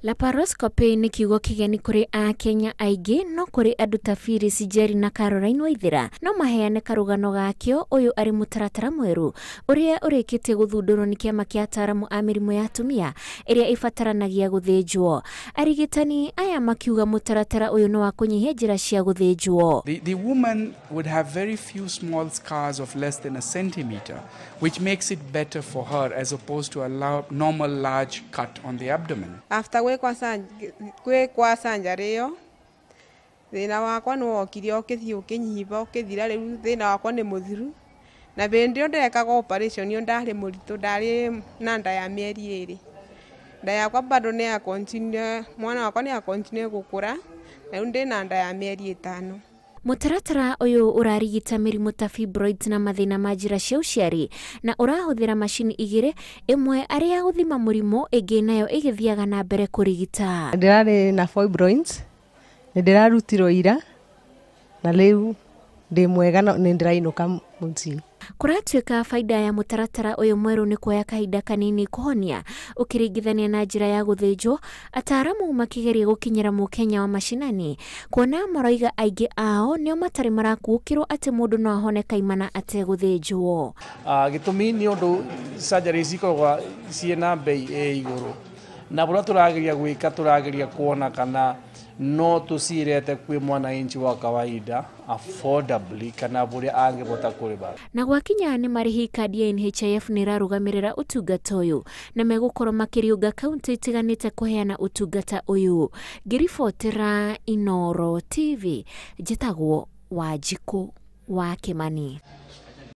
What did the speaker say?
Laparoscopy nĩ kiugo kĩgeni kũrĩ Akenya aingĩ, no kũrĩ andũ ta Phyllis Njeri na Caroline Waithera no maheane karũgano gakĩo. Ũyũ arĩ mũtaratara mwerũ ũrĩa ũrĩkĩtie gũthundũrwo nĩ kĩama kĩa ataaramu a mĩrimũ ya atumia ĩrĩa ĩbataranagia gũthĩnjwo. Arigitani aya makiuga mũtaratara ũyũ nĩ wa kũnyihia njĩra cia gũthĩnjwo. The woman would have very few small scars of less than a centimeter, which makes it better for her as opposed to a normal large cut on the abdomen. After gwĩkwa surgery ĩyo, thĩna wakwa nĩ wokire ũkĩthiĩ ũkĩnyiha ũkĩthira. Rĩu thĩna wakwa nĩ mũthiru, na hĩndĩ ĩyo ndekaga operation ĩyo ndarĩ mũritũ, ndarĩ na nda ya mĩeri 2. Nda yakwa bado nĩ ya continue, mwana wakwa nĩ ya continue gũkũra, na rĩu ndĩna nda ya mĩeri 5. Mũtaratara ũyũ ũrarigita mĩrimũ ta fibroids na mathĩna ma njĩra cia ũciari, na ũrahũthĩra macini igĩrĩ, ĩmwe arĩ ya gũthima mũrimũ, ĩngĩ nayo ĩgĩthiaga na mbere kũrigita. Ndĩrarĩ na fibroids, nĩ ndĩrarutirwo ira na rĩu ndĩ mwega na nĩ ndĩrainũka mũciĩ. Kũratuĩka baida ya mũtaratara ũyũ mwerũ nĩ kuoya kahinda kanini kũhonia ũkĩringithania na njĩra ya gũthĩnjwo. Ataaramu makĩgeria gũkinyĩra mũkenya wa macinani, kuona maroiga aingĩ ao nĩo matarĩ marakuũkĩrwo atĩ mũndũ no ahone kaimana ategũthĩnjwo. Gĩtũmi nĩ ũndũ surgery cikoragwo ciĩna mbei ĩ igũrũ, na bũrĩa tũrageria gwĩka, tũrageria kuona kana no tũcirete kwĩ mwananchi wa kawaida affordably, kana bũrĩa angĩhota kũrĩba. Na gwakinya nĩ marĩhi, kandi ya NHIF nĩ ĩrarũgamĩrĩra ũtungata ũyũ na megũkorwo makĩriũnga kaunti itiganĩte kũheana ũtungata ũyũ. Ngĩribotera Inooro TV, njĩtagwo Wanjikũ wa Kĩmani.